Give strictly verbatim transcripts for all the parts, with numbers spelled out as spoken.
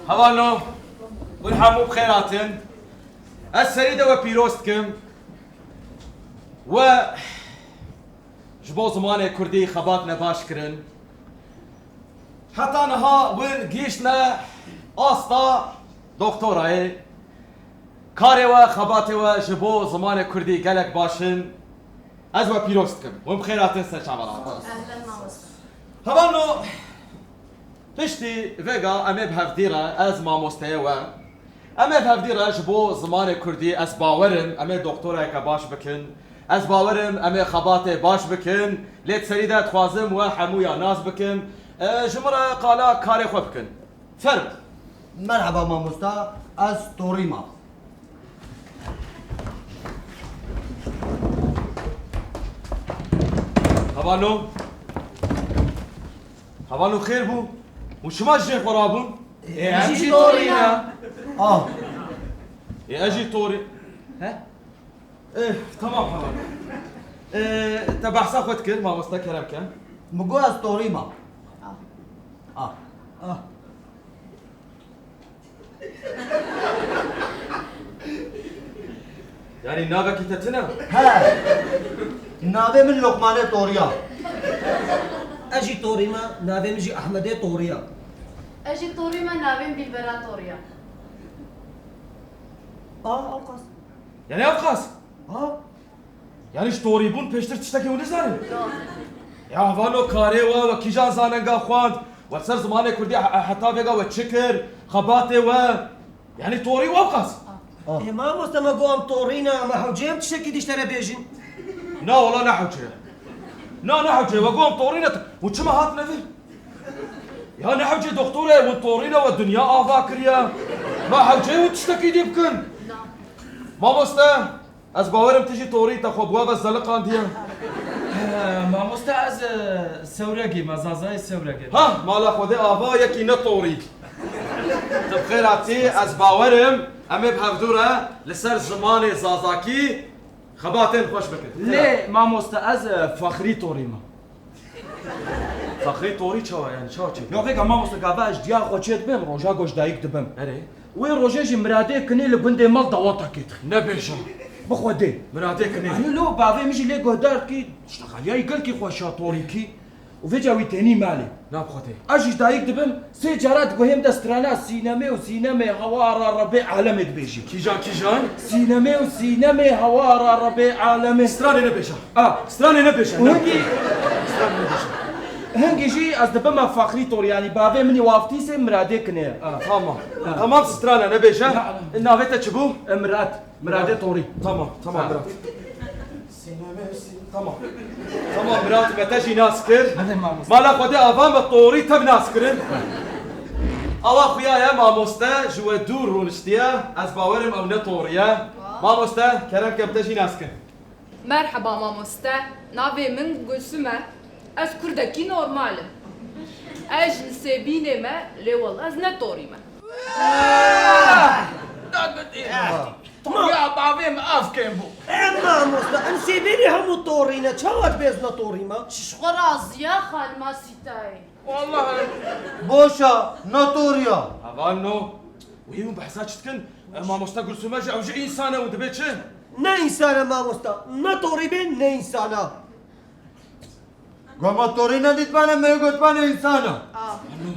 Hevano, hûn hemû bi xêr hatin. Ez serî de we pîroz dikim. We ji bo zimanê kurdî xebatine baş kirin. Heta niha hûn gihîştine asta doktorayê. Karê we, xebatê we ji bo zimanê kurdî gelek baş in. Ez we pîroz dikim. Hûn bi xêr hatin ser çava. Ehlen mamoste. Hevano, piştî vêga em ê bi hevdî re, ez mamosteyê we, em ê bi hevdî re ji bo zimanê kurdî, ez bawer im, em ê doktorayeke baş bikin. Ez bawer im, em ê xebatê baş bikin. Lê di serî de dixwazim we hemûya nas bikim. E, ji min re qala karê xwe bikin. Fermo. Merheba mamosta, ez Torî me. Hevano. Hevano xêr bû. Û şima ji cihê xwe rabûn? Ê, em jî Torî ne. Ah. Ê, ez jî Torî. He? Ê, tamam, hevano. Ê, te behsa xwe dikir, mamosta kerem ke. Min got ez Torî me. Ah. Ah. Yanî navekî te tune? He. Navê min Lokmanê Toriya. Ez jî Torî me, navê min jî Ehmedê Toriya. Ez jî Torî me, navê min Dilbera Toriya. A, ew qas. Yanî ew qas? Ha? Yanî ji torîbûn pêştir tiştekî hûn nizanin? Ya vano karê we, we kîjan zanenga xwend, we ser zimanê kurdî he-, heta vêga we çi kir, xebatê we, yanî torî we qas? Ah. Ê mamoste, me got em torî ne, me hewce em tiştekî dî ji te re bêjin. Na wala ne hewce ye. Na, ne hewce ye, we got em torî ne, hûn çima hatine vê? Ya ne hewce doktor e, hûn torî ne, we dinya ava kiriye. Me hewce ye hûn tiştekî dî bikin. Na. Mamoste, ez bawerim tu jî torî te xwe bi we ve zeliqandiye. He, mamoste, ez, e, Sewregî me, Zazayê Sewregê. Ha, mala Xwedê ava yekî ne torî. Tu bi xêr hatî, ez bawerim em ê bi hevdû re li ser zimanê Zazakî xebatên xweş bikin. Lê mamoste, ez, e, Fexrî Torî me. Fexrî Torî çawa, yanî çawa çêdibî? Ya vêga mamoste, gava ez ji diya xwe çêdibim, roja ku ji dayik dibim. Erê. Wê rojê jî miradê kinê li gundê me li dawatakê dixin. Nebêje. Bi Xwedê. Miradê kinê. Erê lo, bavê min jî lê guhdar dikî, şteqaliyayî gelkî xweş a Torîkî. Û vêca wî tênî malê. Na bi Xwedê. Ez jî ji dayik dibim, sê cara diguhêm de strana sînemê û sînemê hewara Rebê alemê dibêjî. Kîjan, kîjan? Sînemê û sînemê hewara Rebê alemê. Stranê nebêje. A. Stranê nebêje. Û hingî, stranê nebêje. Hingî jî ez dibime Fexrî Tor, yanî bavê min ê waftîsê miradê kinê. A, tamam. Ha. Tamam, strana nebêje. Ya. Navê te çi bû? E, Mirat. Miradê Torî. Tamam, tamam, ha. Mirat. Tamam. Tamam, Mirat, me te jî nas kir. Belê, mamoste. Mala Xwedê ava me Torî tev nas kirin. Awa xuya ye, mamoste ji we dûr rûniştiye. Ez bawerim ew ne Torî ye. Mamoste, kerem ke me te jî nas kin. Merheba mamoste, navê min Gulsum e. Ez kurdekî normal im. Ez ji Nisêbînê me, lê wela ez ne Torî me. Dagutê. Torîya bavê min ev kêm bû. Em mamoste, em Nisêbînê hemû Torî ne, çawa dibê ez ne Torî me? Ji xwe razî ye xanima Sîtayê. Wallahî. Boş e, ne Torî ye. Hevalno, wî hûn behsa çi dikin? E, mamoste Gulsum e jî, ew jî însan e û dibê çi? Ne însan e mamoste, ne Torî bê, ne însan e. Gama Torî nedîtibane, me gotibane însan e. Ah.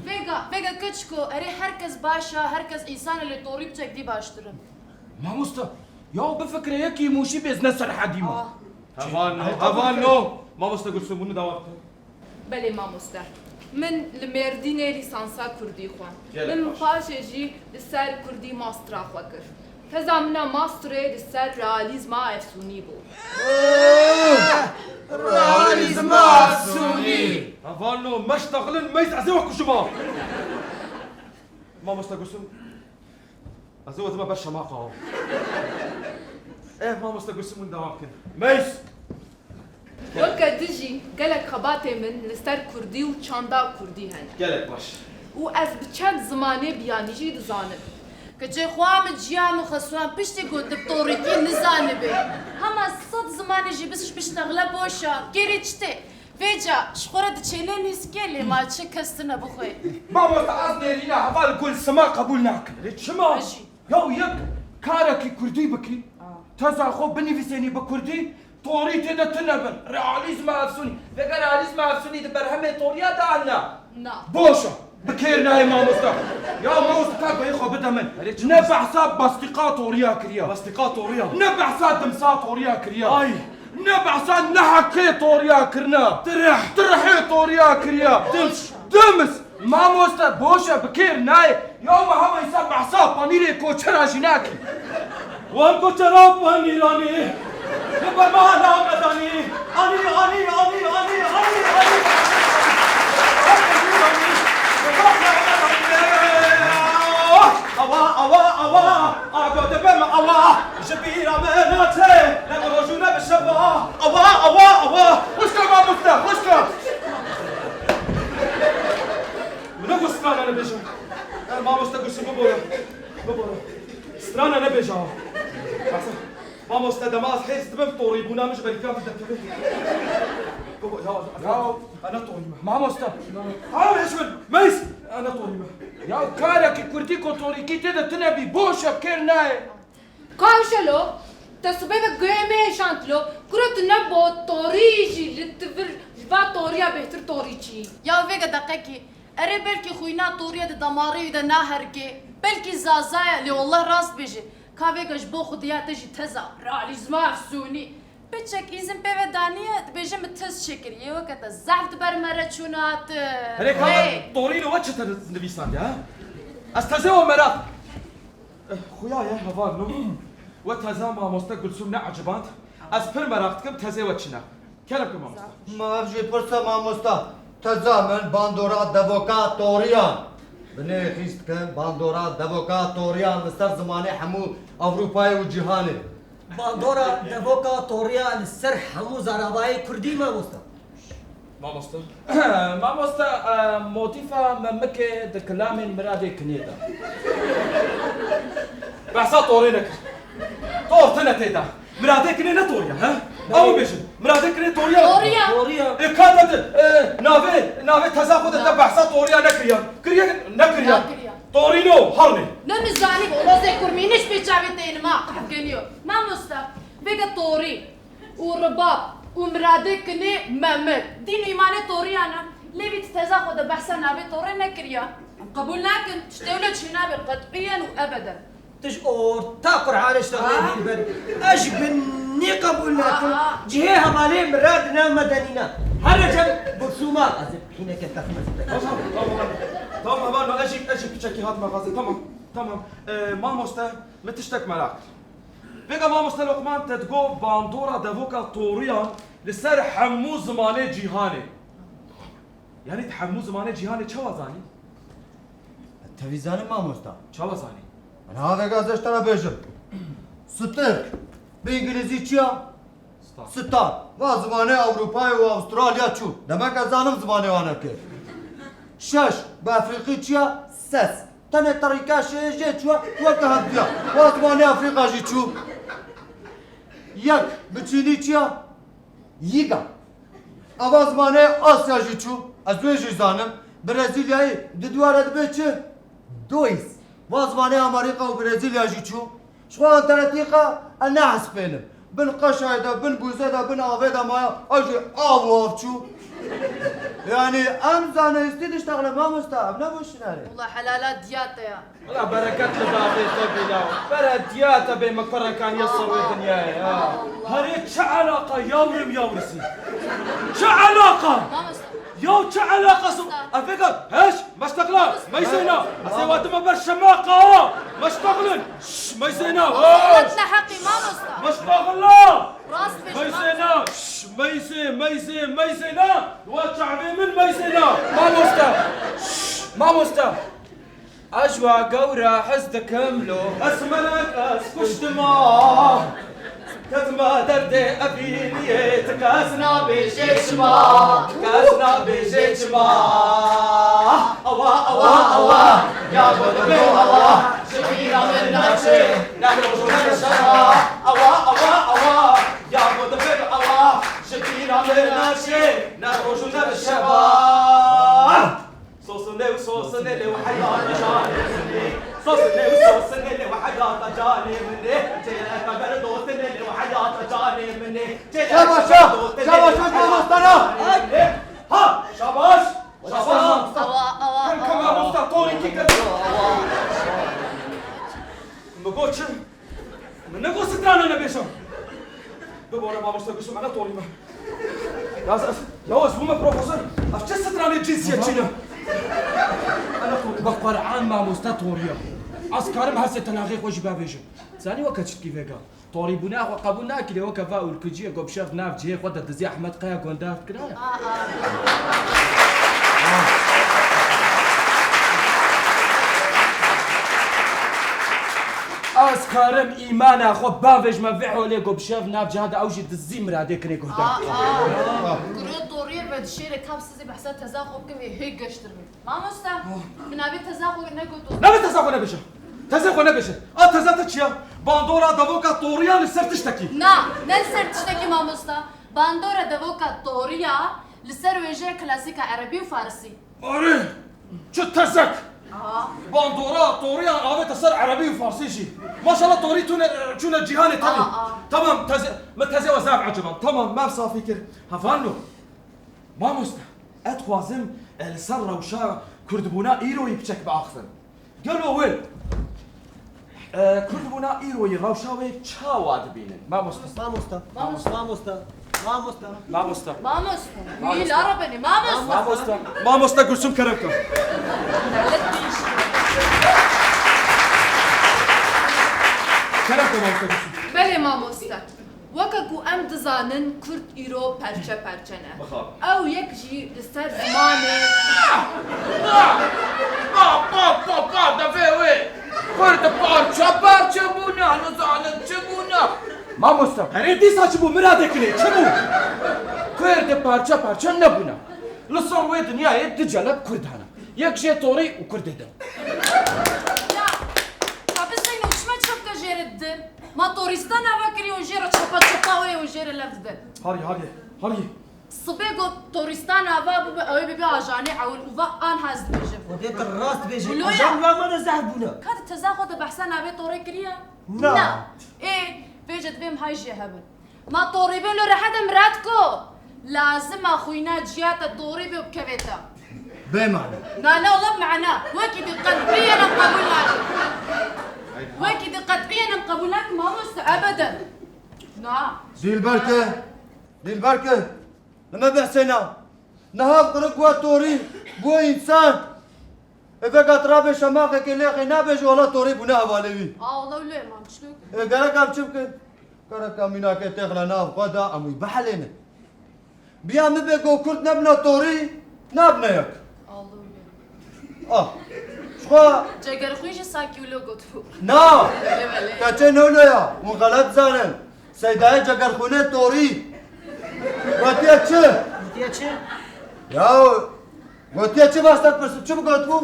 Vêga, vêga keçiko, erê her kes baş e, her kes însan e, lê Torî piçek dî baştir e. Mamoste, ya bifikire yekî Mûşî bê, ez ne Serhedî me. Ah. Hevalno, hevalno. Mamoste Gulsum, hûn dawam bikin. Belê mamoste. Min li Mêrdînê lîsansa kurdî xwend. Gelek baş. Min paşê jî li ser kurdî mastra xwe kir. Teza min a mastrê li ser realîzma efsûnî bû. Realîzma efsûnî! Hevalno, meştexilin, meys ez ê we kujima. Mamoste Gulsum, ez ê we dime ber şemaqa. Eh, mamoste Gulsum, hûn dewam bikin. Meys! Weke tu jî gelek xebatê min li ser kurdî û çanda kurdî hene. Gelek baş. Û ez bi çend zimanê biyanî jî dizanim. Keçê xwe min ciya min xesuan piştî ku tu bi torîkî nizanibê. Hema sed zimanê jî biş-, biştexile boş e. Kêrê çi tê? Vê Ca, ji xwe re diçêne nîskê lê ma çi kes tune bixwe. Mamoste, ez nêrîna heval Gulsima qebûl nakim. Lê çima? Jî. Ya yek karekî kurdî bikî, teza xwe binivîsênî bi kurdî, torî tê de tune bin. Realîzma efsûnî. Veke realîzma efsûnî di berhemê toriya de an na? Na. Boş e. Bi kêr nayê mamoste. Ya mamoste, ka guhê xwe bide min. Erê, çi Ne mamoste? behsa bastîqa toriya kiriya. Bastîqa toriya. Ne behsa dimsa toriya kiriya. Ay. Ne behsa nehekê toriya kirina. Tirih. Tirihê toriya kiriya. Dims. Dims. Mamoste, boş e, bi kêr nayê. Ya me hema îsa behsa panîrê koçera jî nakî. Wan koçera panîranî. Li bermana me danî. Anî, anî, anî, anî, anî, anî. Awa, awa, awa. Ago dibim awa. Ji bîra me naçe. Ne bi roj û ne bi şeva. Awa, awa, awa. Xwişka mamoste, xwişka. Min ne got strana nebêjim. Mamoste Gulsum, bibore. Bibore. Strana nebêje ha. Mamoste, dema ez hêrs dibim, torîbûna min ji berîka min derkeve. Baba, ya, Ya. Ana torî me. Mamoste. Tamam, hiç min. Meys. Ana torî me. Ya karekî kurdî ku torîkî tê de tune bî, boş e, kêr nayê. Kawşelo, te sibê ve guhê me hêşand lo. Kuro tu ne bo torî jî li tu vir, ji va toriya bêhtir torî çi? Ya vêge deqekî. Erê, belkî xwîna toriya di damarê wî de naherikê, belkî zaza ye, lê wallah rast bêje. Ka vêga ji bo xwediya te jî teza, realîzma efsûnî. Piçek îzin pê ve daniye, dibêje min tez çêkir. Yê weke te zehf di ber me re çûn hatin. Herê ka Hey! me torîno we çi te nivîsandiye, ha? Ez tezê we meraq. Eh, xuya ye, heval no. We teza mamoste Gulsum ne eciband. Ez pir meraq dikim tezê we çi ne. Kerem ke mamoste. Ma ev jê pirse mamosta. Teza min bandora devoka toriyan. Binê xîst ke bandora devoka toriyan li ser zimanê hemû Ewropayê û cîhanê. Bandora devoka toriya li ser hemû zaravayê kurdî mamosta. Mamoste. Mamoste, e, motîfa memikê di kilamên Miradê Kinê de. Behsa torê nekir. Tor tune tê de. Miradê Kinê ne toriya, he? Ew bêjin. Miradê Kinê toriya. Toriya. Toriya. E, ka te di, e, navê, navê teza xwe de te behsa toriya nekiriya. Kiriye, nekiriya. Nekiriya. Torîno, hernê. Ne nizanî, wala zê kurmîniş pê çavê te yê nima qehf geniyo. Mamoste, vêge torî û ribab û miradê kinê memik. Dîn û îmanê toriyan e. Lê vî ti teza xwe de behsa navê torê nekiriya. Em qebûl nakin. Tiştê wilo çênabe qet'iyen û ebeden. Tu ji orta Qur'anê ji te Aa. Dîlber. Ez ji binî qebûl nakim. Aa. Cihê hevalê mirad ne medenî ne. Here cem Gulsûma. Ez ê pîneke texmez. Tamam, tamam. Tamam, heval, ez jî, ez jî piçekî hatime xazê. Tamam, tamam. Ee, mamoste, min tiştek meraq kir. Vêga mamoste Loqman te digot bandora devoka toriyan li ser hemû zimanê cîhanê. Yanî tu hemû zimanê cîhanê çawa zanî? Tevî zanim mamosta. Çawa zanî? Ana vêga ez ji te re bêjim. Stir. Bi îngilîzî çi ya? Star. Star. Va zimanê Ewropayê û Avustralya çû. Demek ez zanim zimanê wan hevkê. Şeş. Bi efrîqî çi ya? Ses. Tenê terîka şê jê çû, weke hevdiya. Va zimanê Efrîqa jî çû. Yek, bi çînî çi ya? Yiga. Ava zimanê Asya jî çû. Ez wê jî zanim. Brezilyayî di dua re dibe çi? Dois. Va zimanê Amerîka û Brezilya jî çû. Ji xwe enternetîka ez nehespênim. Bin qeşayê de, bin bûze de, bin avê de maya, ew jî av û av çû. Yanî em zanistî diştexile mamosta, ev ne boşîner e. Wala helala diya te ya. Wala bereket li bavê te bî law. Bere diya te bê me kurekan ya serwê dinyayê ya. Herê çi elaqa yavrum yavrusi? Çi elaqa? Mamosta. Ya çi elaqası? Usta. Efekan, heş, meştakla, Usta. Meyzeyna. Usta. Sêwatime ber şemaqa. Meştaklin. Şş, meyzeyna. Usta, ne heqî, mamosta. Meştakla. Rast bêjî, Meyzeyna. Mamosta. Şş, meyze, meyze, meyzeyna. Wa çavê min meyzeyna. Mamosta. Şş, mamosta. Ez wa gewra hez dikim lo. Ez melek ez kuştima. Ketime derdê evîniyê, ti kes nabêjê çima, ti kes nabêjê çima. Awa, awa, awa, ya ku dibê awa, ji bîra min naçê, ne roj û ne şeva. Awa, awa, awa, ya ku dibê awa, ji bîra min naçê, ne Rojune bi şeva. Sosine û sosine lê û heyata canê min ê. Sosine û sosine lê û heyata canê min ê. Çêleka ber dostine lê û heyata canê min ê. Çêleka Şabaş, ber dostine şabaş, lê û şabaş, heyata şabaş, canê min ê. Ha, şabaş. Şabaş. Awa, awa, Kanka awa. Mamosta, torî kî kir. Mi got çi? Min negot strana nebêjam. Bibore mamoste, gişim ene torî me. Ya ez, ya ez bûme profesor. Ev çi stranê cinsiyetçî ne? Ene torî. Bi Quran mamoste torî ya. Ez karim her sê tenaxê xwe jî bevêjim. Zanî weke çitkî vêga. Torîbûna xwe qebûl nakirê, weke va ûrkiciyê ku bi şev nav cihê xwe de dizî Ehmed Kaya gondar dikiraya. Ez karim îmana xwe bavêjme vê holê ku bi şev nav ciha de ew jî dizî miradê kinê gondar dikiraya. Kuro toriyê vedişêrê kam sizî behsa teza xwe bikim ê hê geştir bî. Mamoste, min navê teza xwe negot. Navê teza xwe nebêje. Tezê xwe nebêje. A teza te çi ya? Bandora devoka toriya li ser tiştekî. Na, ne li ser tiştekî mamoste. Bandora devoka toriya li ser wêjeya klasîka erebî û farisî. Arê, çi tezek! Aha. Bandora toriya avête ser erebî û farsî jî. Maşallah torî tune, çûne cîhanê tevî. Aa, aa. Tamam, tezê, me tezê we zaf eciband. Tamam, me safî kir. Hevalno. Mamoste, ez dixwazim, e, li ser rewşa kurdbûna îroyî piçek biaxivim. Gelo wê, e, kurdbûna îroyî rewşa wê çawa dibînin? Mamoste. Mamoste. Mamoste. Mamoste. Mamoste. Mamoste. Mamoste. Mamoste. Wî la rebenê, mamoste. Mamoste. Mamoste Gulsum kerem ke. Kerem ke mamoste Gulsum. Belê mamoste. Weke ku em dizanin, Kurd îro perçe perçe ne. Bixwe. Ew yek jî li ser zimanê. Pa, pa, pa, pa, devê wê! Kurd parçe parçe bûne, nizanin çi bûne. Mamoste. Erê dîsa çi bû, miradê kinê, çi bû? Kurd parçe parçe nebûne. Li ser wê dinyayê du celeb Kurd hene. Yek jê Torî û Kurdê din. Ya, ya bi Zeyno, çima çapka jê re didin? Ma torîstan ava kiriye û jê re çapa çapa wê û jê re lev didin. Harî, harî, harî. Sibê got torîstan ava bibe, ew ê bibe ajanê ewil û va an hez dibêjim. Xwedê tu rast bêjî. Wilo ya. Ajan wa me de zehf bûne. Ka di teza xwe de behsa navê torê kiriye? Na. Na. Ê, vêce divê em hay jê hebin. Ma torî bê lo rehe de mirad ko. Lazim a xwîna ciya te torî bê û bikevê te. Bê mane. Na, na, wela bi mane. Wekî di qet'iyên em qebûl nakin. Wekî di qet'iyên em qebûl nakin, mamoste, ebeden. Na. Dîlber ke, dîlber ke. Li me behsê na. Niha qurik we torî, bû însan. Ê veka tu rabê şemaxekê lêxê nabêjî, wela torî bûne hevalê wî. A, wela wilo ye, mam, çi bikin? Ê, gerek em çi bikin? Gerek em mînakê têxine nav xwe de, em wî bihelênin. Biya min bê ku Kurd nebine torî, nabine yek. Allah Allah. Ah. Jixwe Cegerxwîn jî sankî wilo gotibû. Na. Belê, belê. Keçê ne wilo ya. Hûn xelet zanin. Seydayê Cegerxwînê torî. Gotiye çi? Gotiye çi? Ya, gotiye çi, vasta pirsim, çi bigotibû?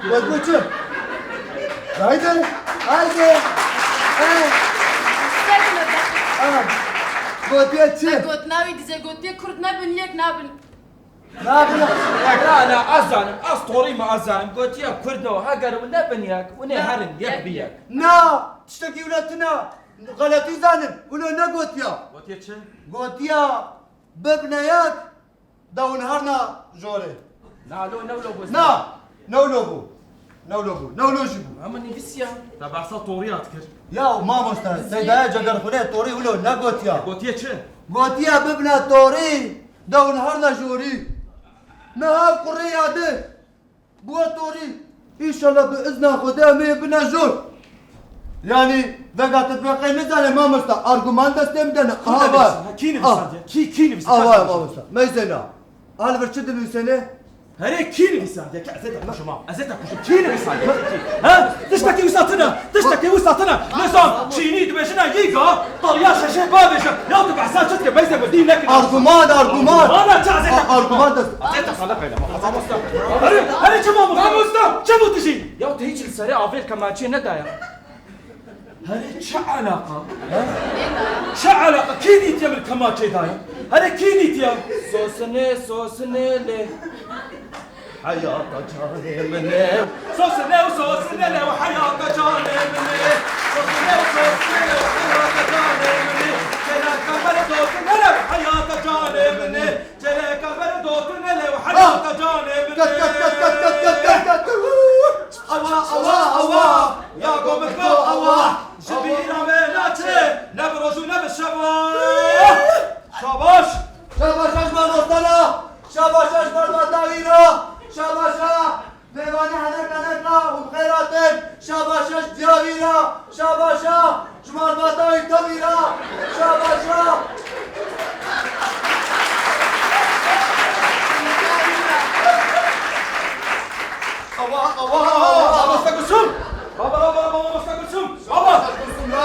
Gotibû çi? Haydi, haydi. Eh. Ah. Gotiye çi? Gotina wî dizê gotiye Kurd nebin yek nabin. Nabin. Na, na, ez zanim, ez torî me, ez zanim. Gotiye Kurd ne, heger hûn nebin yek, hûn ê herin, yek bi yek. Na, tiştekî wilo tune. Xeletî zanin, wilo negotiya. Gotiye çi? Gotiya bibne yek, da hûn herna jorê. Na, lo, ne wilo bû. Na, ne wilo bû. Ne wilo bû. Ne wilo jî bû. Ama nivîsiya. Te behsa toriya dikir. Ya mamoste, Seydaya Cegerxwînê torî wilo negotiya. Gotiye çi? Gotiye bibne torî, da hûn herna jorî. Niha qurê ya di. Bûye torî. Înşallah bi izna Xwedê em ê bine jor. Yanî vega te dibê qey nizane mamosta, arguman destê min de ne. Kî nivîsand? Kî nivîsandiye? Kî, kî nivîsand? Ava ye mamosta. Meyzêna. Al vir çi dinivîsêne? Herê kî nivîsandiye? Ke ez ê te kujim ha. Ez ê te kujim. Kî nivîsandiye? Ha? Tiştekî wisa tune. Tiştekî wisa tune. Nizam. Çînî dibêjine yîga. Tariya şeşê bavêje. Ya tu behsa çi dike? Meyzê min dî nekir. Arguman, arguman. Arguman çi, ez ê te kujim. Arguman dest. Ez ê te xele qeyle. Mamosta. Herê, herê çi mamosta? Mamosta. Çi bû tu jî? Ya tu hiç li serê avêr kemaçiyê nedaya. Herê çi eleqa? He? Çi eleqa? Kî dîtiye min kemaçê daye? Herê kî dîtiye? Sosinê, sosinê lê. Heyata canê min ê. Sosinê û sosinê lê û heyata canê min ê. Sosinê û sosinê lê û heyata canê min ê. Çêleka ber dotinê lê û heyata canê min ê. Çêleka ber dotinê lê û heyata canê min ê. Ket, ket, ket, ket, ket, ket, ket, ket. Awa, awa, awa. Ya go min go awa. Ji bîra me naçe. Ne bi roj û ne bi şeva. Şabaş. Şabaşa ji ber dostana. Şabaşa ji ber vata wî re. Şabaşa. Mêvanê henek henek re û bi xêr hatin. Şabaşa ji diya wî re. Şabaşa ji malbata wî tevî re. Şabaşa. Awa, awa, awa, mamoste Gulsum. Baba, baba, baba, mamoste Gulsum. Baba.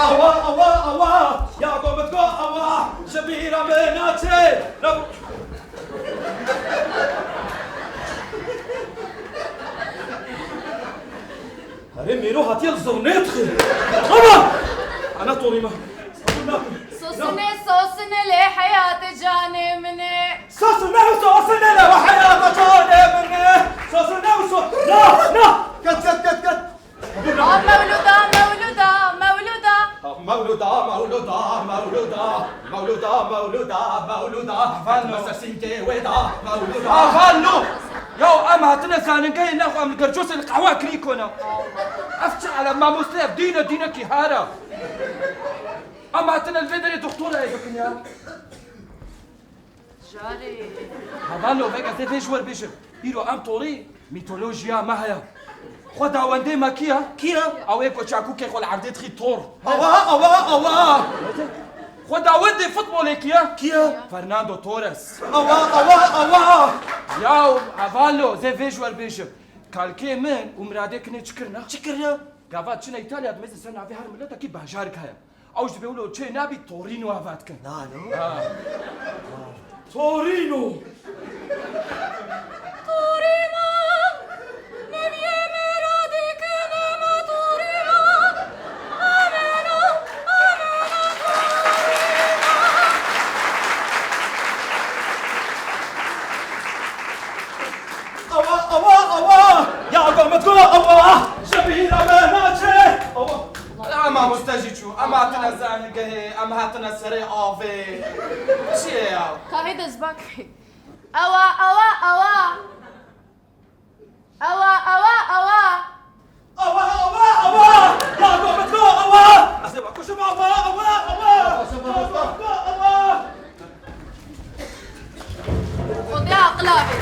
Awa, awa, awa. Ya go min go awa. Ji bîra me naçe. Herê mêro hatiye li zirnê dixê. Baba! Ana torî me. Sosinê, sosinê lê heyatê canê min ê. Sosinê û sosinê lê heyata canê min ê. Sosinê û so-, na, na! Ket, ket, ket, ket! A mewluda, mewluda, mewluda. Mewluda, mewluda, mewluda. Mewluda, mewluda, mewluda. Avalno. Mese sînkê wê da, mewluda. Avalno. Ya em hatine zanîngehê nexwe, em li Gercosê li qehwa kirî kona. Ev çi ele mamoste, ev dîne, dînekî hara. Em hatine li vê derê doktora ê bikin ya. Jarê. Hevalno, veke ez ê vê ji we bêjim. Îro em torî mîtolojiya me heye. Xweda wendê me kî ye? Kî ye? Ew ê ku çakûkê xwe li erdê dixî tor. Awa, awa, awa! Xweda wendê futbolê kî ye? Kî ye? Fernando Torres. Awa, awa, awa! Ya hevalno, ez ê vê ji we bêjim. Kalkê min û miradê kinê çi kirine? Çi kirine? Gava çine Îtalya, dimêzin ser navê her miletekî bajarik heye. Ew ji vê wilo çê nabî Torîno ava dikin. Nano? Ha. Torîno! Torîno! Neviyê me radî kene me Torîno! Ameno! Ameno Torîno! Awa, awa, awa! Ya go min go awa! Ji bîra me naçe! Awa! Ya mamoste jî çû, em hatine zanîngehê, em hatine serê avê. Çi ye ya? Kahê dezbak. Awa, awa, awa. Awa, awa, awa. Awa, awa, awa. Ya go min go awa. Ez ê we kuşim awa, awa, awa. Ya go min go awa. Xwedê aqil avê.